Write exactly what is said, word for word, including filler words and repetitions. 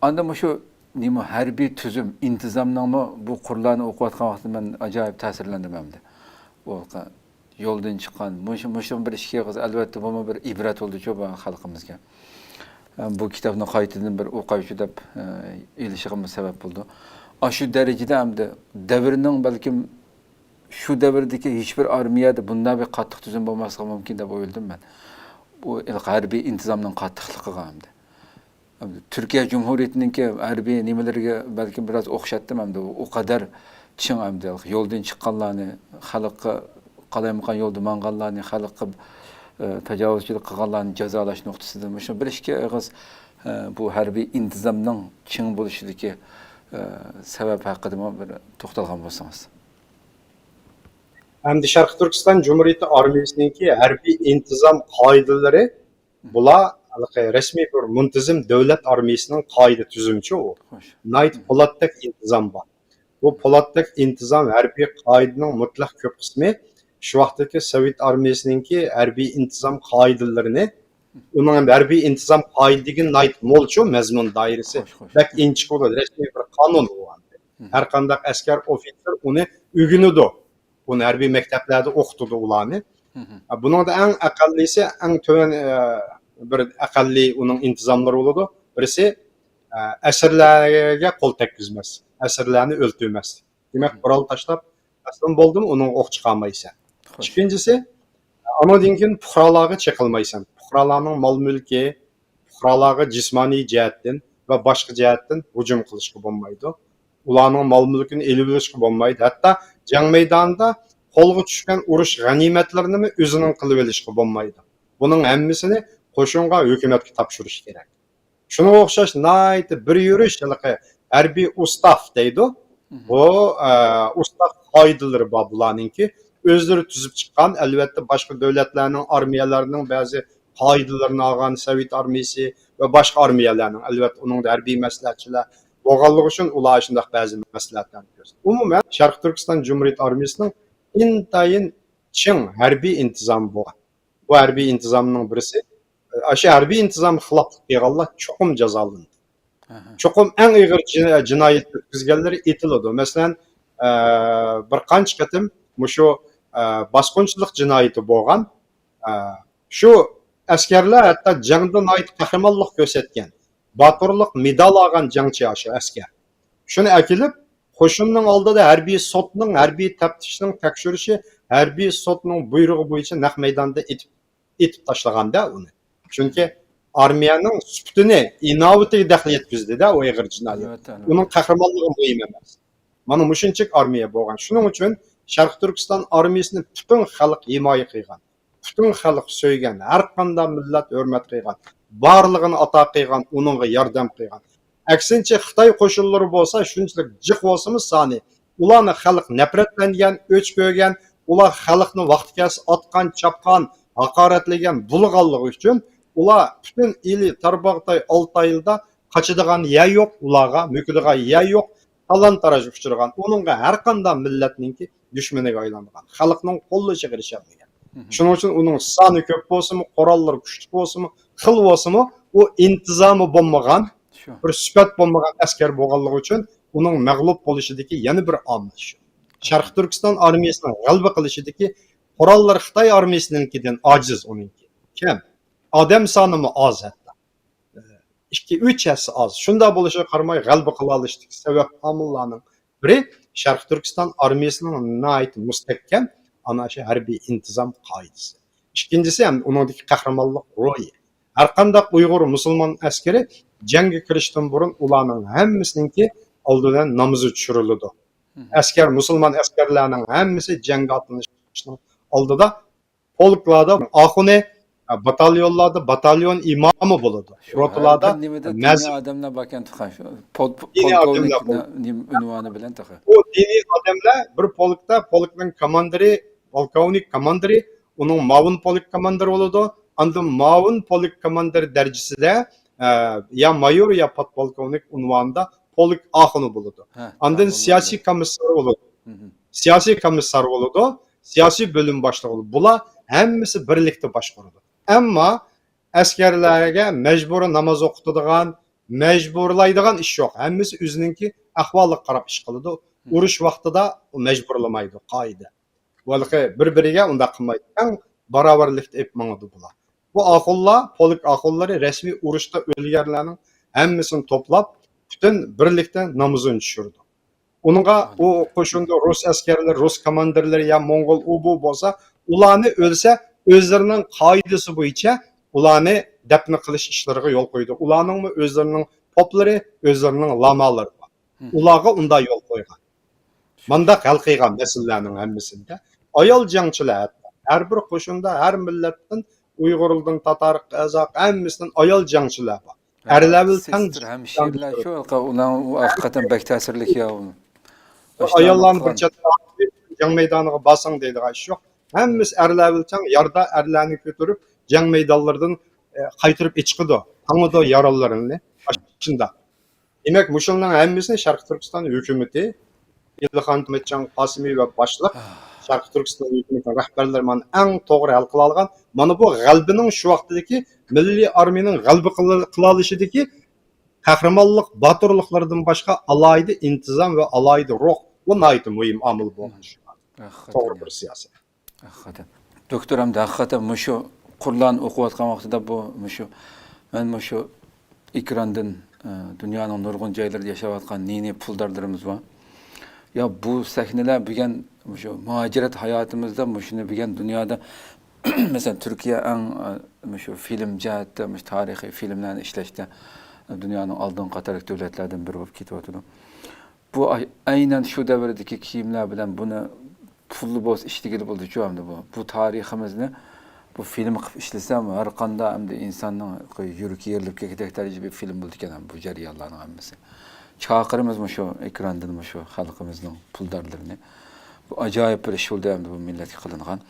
ئاندىن مۇشۇ نېمە ھەربىي تۈزۈم، ئىنتىزامنىڭمۇ بۇ قۇرلارنى ئوقۇۋاتقان ۋاقتىدا مەن ئاجايىپ تەسىرلەندىم ئەمدى. ئۇ يولدىن چىققان، مۇشۇ، مۇشۇ بىر ئىككى ئېغىز، ئەلۋەتتە، بۇمۇ بىر ئىبرەت بولدىچۇ بۇ خەلقىمىزگە. بۇ كىتابنى قايتىدىن بىر ئوقايچۇ دەپ، ئېلىشىغىمۇ سەۋەب بولدى. ئاشۇ دەرىجىدە ئەمدى دەۋرنىڭ بەلكىم شۇ دەۋردىكى ھېچبىر ئارمىيەدە بۇنداق بىر قاتتىق تۈزۈم بولماسلىقى مۇمكىن دەپ ئويلىدىم مەن. بۇ ھېلىقى ھەربىي ئىنتىزامنىڭ قاتتىقلىقىغا ئەمدى. تۈركىيە جۇمھۇرىيىتىنىڭكى ھەربىي نېمىلىرىگە بەلكىم بىراز ئوخشاتتىم ئەمدى. ئۇ قەدەر چىڭ ئەمدى يولدىن چىققانلارنى، خەلققە قالايمىقان يولدا ماڭغانلارنى، خەلققە، ئە، تاجاۋۇزچىلىق قىلغانلارنى جازالاش نۇقتىسىدىن مۇشۇ بىر ئىككى ئېغىز، ئە، بۇ ھەربىي ئىنتىزامنىڭ چىڭ بولۇشىدىكى، ئە، سەۋەب ھەققىدىمۇ بىر توختالغان بولسىڭىز. ئەمدى شەرقىي تۈركىستان جۇمھۇرىيىتى ئارمىيىسىنىڭكى ھەربىي ئىنتىزام قائىدىلىرى، بۇلار ھېلىقى رەسمىي بىر مۇنتىزىم دۆلەت ئارمىيىسىنىڭ قائىدە تۈزۈمىچۇ ئۇ. خوش. ناھايىتى پولاتتەك ئىنتىزام بار. بۇ پولاتتەك ئىنتىزام ھەربىي قائىدىنىڭ مۇتلەق كۆپ قىسمى شۇ ۋاقىتتىكى سوۋېت ئارمىيىسىنىڭكى ھەربىي ئىنتىزام قائىدىلىرىنى، ئۇنىڭ ھەربىي ئىنتىزام قائىدە دېگىنى ناھايىتى مولچۇ، مەزمۇن دائىرىسى خوش، خوش. بەك ئىنچىكە بولىدۇ، رەسمىي بىر قانۇن ئۇ. ھەر قانداق ئەسكەر ئوفىتسېر ئۇنى ئۆگىنىدۇ. ئۇنى ھەربىي مەكتەپلەردە ئوقۇتىدۇ ئۇلارنى. بۇنىڭدا ئەڭ ئەقەللىسى، ئەڭ تۆۋەن، ئە، بىر ئەقەللىي ئۇنىڭ ئىنتىزاملىرى بولىدۇ. بىرسى، ئە، ئەسىرلەرگە قول تەگكۈزمەس، ئەسىرلەرنى ئۆلتۈرمەسلىك. دېمەك، قورال تاشلاپ تەسلىم بولدىمۇ، ئۇنىڭغا ئوق چىقارمايسەن. خوش. ئىككىنچىسى، ئانىڭدىن كېيىن پۇقرالارغا چېقىلمايسەن. پۇقرالارنىڭ مال-مۈلكى، پۇقرالارغا جىسمانىي جەھەتتىن ۋە باشقا جەھەتتىن ھۇجۇم قىلىشقا بولمايدۇ. ئۇلارنىڭ مال-مۈلكىنى ئېلىۋېلىشقا بولمايدۇ. ھەتتا جەڭ مەيدانىدا قولغا چۈشكەن ئۇرۇش غەنىيمەتلىرىنىمۇ ئۆزىنىڭ قىلىۋېلىشقا بولمايدۇ. بۇنىڭ ھەممىسىنى قوشۇنغا، ھۆكۈمەتكە تاپشۇرۇش كېرەك. شۇنىڭغا ئوخشاش ناھايىتى بىر يۈرۈش ھېلىقى ھەربىي ئۇستاف دەيدۇ. بۇ، ئە، ئۇستاف قائىدىلىرى بار بۇلارنىڭكى. ئۆزلىرى تۈزۈپ چىققان، ئەلۋەتتە، باشقا دۆلەتلەرنىڭ ئارمىيەلەرنىڭ بەزى قائىدىلىرىنى ئالغان، سوۋېت ئارمىيىسى ۋە باشقا ئارمىيەلەرنىڭ، ئەلۋەتتە، ئۇنىڭدا ھەربىي مەسلىھەتچىلەر بولغانلىقى ئۈچۈن ئۇلار شۇنداق بەزى مەسلىھەتلەرنى كۆرسىتىدۇ. ئومۇمەن، شەرقىي تۈركىستان جۇمھۇرىيىتى ئارمىيىسىنىڭ ئىنتايىن چىڭ ھەربىي ئىنتىزامى بولغان. بۇ ھەربىي ئىنتىزامنىڭ بىرسى، ئاشۇ ھەربىي ئىنتىزامغا خىلاپلىق قىلغانلار چوقۇم جازالىنىدۇ. چوقۇم ئەڭ ئېغىر جىنا-، جىنايەت ئۆتكۈزگەنلىرى ئېتىلىدۇ. مەسىلەن، ئە، بىر قانچە قېتىم مۇشۇ، ئە، باسقۇنچىلىق جىنايىتى بولغان، ئە، شۇ ئەسكەرلەر ھەتتا جەڭدە ناھايىتى قەھرىمانلىق كۆرسەتكەن، باتۇرلۇق مېدال ئالغان جەڭچى شۇ ئەسكەر. شۇنى ئەكېلىپ، قوشۇننىڭ ئالدىدا ھەربىي سوتنىڭ، ھەربىي تەپتىشنىڭ تەكشۈرۈشى، ھەربىي سوتنىڭ بۇيرۇقى بويىچە نەق مەيداندا ئېتىپ ئېتىپ تاشلىغاندا ئۇنى. چۈنكى ئارمىيەنىڭ سۈپىتىنى، ئىناۋىتىگە دەخلى يەتكۈزدى-دە، ئۇ ئېغىر جىنايەت. ئەلۋەتتە، ئەلۋەتتە. ئۇنىڭ قەھرىمانلىقى مۇھىم ئەمەس. مانا مۇشۇنچىلىك ئارمىيە بولغان. شۇنىڭ ئۈچۈن شەرقىي تۈركىستان ئارمىيىسىنى پۈتۈن خەلق ھىمايە قىلغان، پۈتۈن خەلق سۆيگەن، ھەر قانداق مىللەت ھۆرمەت قىلغان، بارلىقىنى ئاتا قىلغان، ئۇنىڭغا ياردەم قىلغان. ئەكسىنچە، خىتاي قوشۇنلىرى بولسا شۇنچىلىك جىق بولسىمۇ سانى، ئۇلارنى خەلق نەپرەتلەنگەن، ئۆچ كۆرگەن، ئۇلار خەلقنى ۋاقتى كەلسە ئاتقان، چاپقان، ھاقارەتلىگەن بولغانلىقى ئۈچۈن، ئۇلار پۈتۈن ئىلى تارباغاتاي، ئالتايلىدا قاچىدىغان يەر يوق، ئۇلارغا مۆكىدىغان يەر يوق، تالان-تاراجغا ئۇچرىغان، ئۇنىڭغا ھەر قانداق مىللەتنىڭكى دۈشمىنىگە ئايلانغان، خەلقنىڭ قوللىشىغا ئېرىشەلمىگەن. شۇنىڭ ئۈچۈن ئۇنىڭ سانى كۆپ بولسىمۇ، قوراللىرى كۈچلۈك بولسىمۇ، خىل بولسىمۇ، ئۇ ئىنتىزامى بولمىغان، شۇ. بىر سۈپەت بولمىغان ئەسكەر بولغانلىقى ئۈچۈن ئۇنىڭ مەغلۇپ بولۇشىدىكى يەنە بىر ئامىل شۇ. شەرقىي تۈركىستان ئارمىيىسىنىڭ غەلىبە قىلىشىدىكى قوراللىرى خىتاي ئارمىيىسىنىڭكىدىن ئاجىز ئۇنىڭكى. كەم. ئادەم سانىمۇ ئاز ھەتتا. ئىككى، ئۈچ ھەسسە ئاز. شۇنداق بولۇشىغا قارىماي، غەلىبە قىلالىشىدىكى سەۋەب ئامىللارنىڭ بىرى شەرقىي تۈركىستان ئارمىيىسىنىڭ ناھايىتى مۇستەھكەم ئانا شۇ ھەربىي ئىنتىزام قائىدىسى. ئىككىنچىسى، ھەم ئۇنىڭدىكى قەھرىمانلىق روھى. ھەر قانداق ئۇيغۇر مۇسۇلمان ئەسكىرى جەڭگە كىرىشتىن بۇرۇن ئۇلارنىڭ ھەممىسىنىڭكى ئالدى بىلەن نامىزى چۈشۈرۈلىدۇ. ئەسكەر، مۇسۇلمان ئەسكەرلەرنىڭ ھەممىسى جەڭگە ئاتلىنىشنىڭ ئالدىدا پولكلاردا ئاخۇنى، باتاليونلاردا باتاليون ئىمامى بولىدۇ. شۇ، روتىلاردا ھەر بىر نېمىدە دىنىي مەزىن. ئادەملەر باركەن تېخى. شۇ پول-، پول-، دىنىي ئادەملەر پولكوۋنىكنىڭ نېمە ئۇنۋانى بىلەن تېخى. بۇ دىنىي ئادەملەر بىر پولكتا، پولكنىڭ كوماندىرى، پولكوۋنىك كوماندىرى، ئۇنىڭ مۇئاۋىن پولك كوماندىرى بولىدۇ. ئاندىن مۇئاۋىن پولك كوماندىرى دەرىجىسىدە، ئە، يا مايور، يا پودپولكوۋنىك ئۇنۋانىدا پولك ئاخۇنى بولىدۇ. ھە، ئاندىن ئاخۇن سىياسىي بولىدۇ. كومىسسار بولىدۇ. مھم. سىياسىي كومىسسار بولىدۇ، سىياسىي بۆلۈم باشلىقى بولىدۇ. بۇلار ھەممىسى بىرلىكتە باشقۇرىدۇ. ئەمما ئەسكەرلەرگە مەجبۇرىي ناماز ئوقۇتىدىغان، مەجبۇرلايدىغان ئىش يوق. ھەممىسى ئۆزىنىڭكى ئەھۋالىغا قاراپ ئىش قىلىدۇ. ئۇرۇش ۋاقتىدا ئۇ مەجبۇرلىمايدۇ، قائىدە. ۋالىقى بىر-بىرىگە ئۇنداق قىلمايدۇ. تەڭ باراۋەرلىكتە ئېلىپ ماڭىدۇ بۇلار. بۇ ئاخۇنلار، پولك ئاخۇنلىرى رەسمىي ئۇرۇشتا ئۆلگەنلەرنىڭ ھەممىسىنى توپلاپ، پۈتۈن بىرلىكتە نامىزىنى چۈشۈرىدۇ. ئۇنىڭغا ئۇ قوشۇندا رۇس ئەسكەرلىرى، رۇس كوماندىرلىرى يا موڭغۇل ئۇ بۇ بولسا، ئۇلارنى ئۆلسە، ئۆزلىرىنىڭ قائىدىسى بويىچە ئۇلارنى دەپنە قىلىش ئىشلىرىغا يول قويىدۇ. ئۇلارنىڭمۇ ئۆزلىرىنىڭ پوپلىرى، ئۆزلىرىنىڭ لامالىرى بار. ئۇلارغا ئۇنداق يول قويغان. مانداق ھەل قىلغان مەسىلىلەرنىڭ ھەممىسىنى ئايال جەڭچىلەر، ھەر بىر قوشۇندا، ھەر مىللەتتىن، ئۇيغۇردىن، تاتار، قازاق، ھەممىسىدىن ئايال جەڭچىلەر بار. ئەرلەر بىلەن تەڭ سېستىر ھەمشىرىلەر شۇ ھېلىقى، ئۇلار ئۇ ھەقىقەتەن بەك تەسىرلىك يا. ئاياللارنى بىر چەتكە ئاپىرىپ، جەڭ مەيدانىغا بارساڭ دەيدىغان ئىش يوق. ھەممىسى ئەرلەر بىلەن تەڭ ياردا ئەرلەرنى كۆتۈرۈپ، جەڭ مەيدانلىرىدىن، ئە، قايتۇرۇپ ئېچىقىدۇ. تاڭىدۇ يارالىرىنى. شۇنداق. دېمەك، مۇشۇلارنىڭ ھەممىسىنى شەرقىي تۈركىستان ھۆكۈمىتى، ئىلھان ئەمەتجان قاسىمى ۋە باشلىق شەرقىي تۈركىستان ھۆكۈمىتىنىڭ رەھبەرلىرى مانا ئەڭ توغرا ھەل قىلالىغان. مانا بۇ غەلىبىنىڭ شۇ ۋاقىتتىكى مىللىي ئارمىيىنىڭ غەلىبە قىل-، قىلالىشىدىكى قەھرىمانلىق، باتۇرلۇقلىرىدىن باشقا ئالاھىدە ئىنتىزام ۋە ئالاھىدە روھ. بۇ ناھايىتى مۇھىم ئامىل بولغان شۇ. توغرا بىر سىياسەت. ھەقىقەتەن. دوكتور، ئەمدى ھەقىقەتەن مۇشۇ قۇرلارنى ئوقۇۋاتقان ۋاقتىدا بۇ، مۇشۇ، مەن مۇشۇ ئېكراندىن، ئە، دۇنيانىڭ نۇرغۇن جايلىرىدا ياشاۋاتقان نى-نى پۇلدارلىرىمىز بار. يا بۇ سەھنىلەر بۈگۈن مۇشۇ مۇھاجىرەت ھاياتىمىزدا مۇشۇنى بۈگۈن دۇنيادا، مەسىلەن، تۈركىيە ئەڭ، ئە، مۇشۇ فىلىم جەھەتتە، مۇشۇ تارىخىي فىلىملەرنى ئىشلەشتە دۇنيانىڭ ئالدىنقى قاتارلىق دۆلەتلەردىن بىرى بولۇپ كېتىۋاتىدۇ. بۇ ئاي-، ئەينەن شۇ دەۋردىكى كىيىملەر بىلەن بۇنى پۇللا بولسا ئىشلىگىلى بولىدۇچۇ ئەمدى بۇ. بۇ تارىخىمىزنى بۇ فىلىم قىلىپ ئىشلىسەم، ھەر قانداق ئەمدى ئىنساننىڭ يۈرىكى يېرىلىپ كەتكۈدەك دەرىجىدە بىر فىلىم بولىدىكەن بۇ جەريانلارنىڭ ھەممىسى. چاقىرىمىز مۇشۇ ئېكراندىن مۇشۇ خەلقىمىزنىڭ پۇلدارلىرىنى. بۇ ئاجايىپ بىر ئىش بولدى ئەمدى بۇ مىللەتكە قىلىنغان.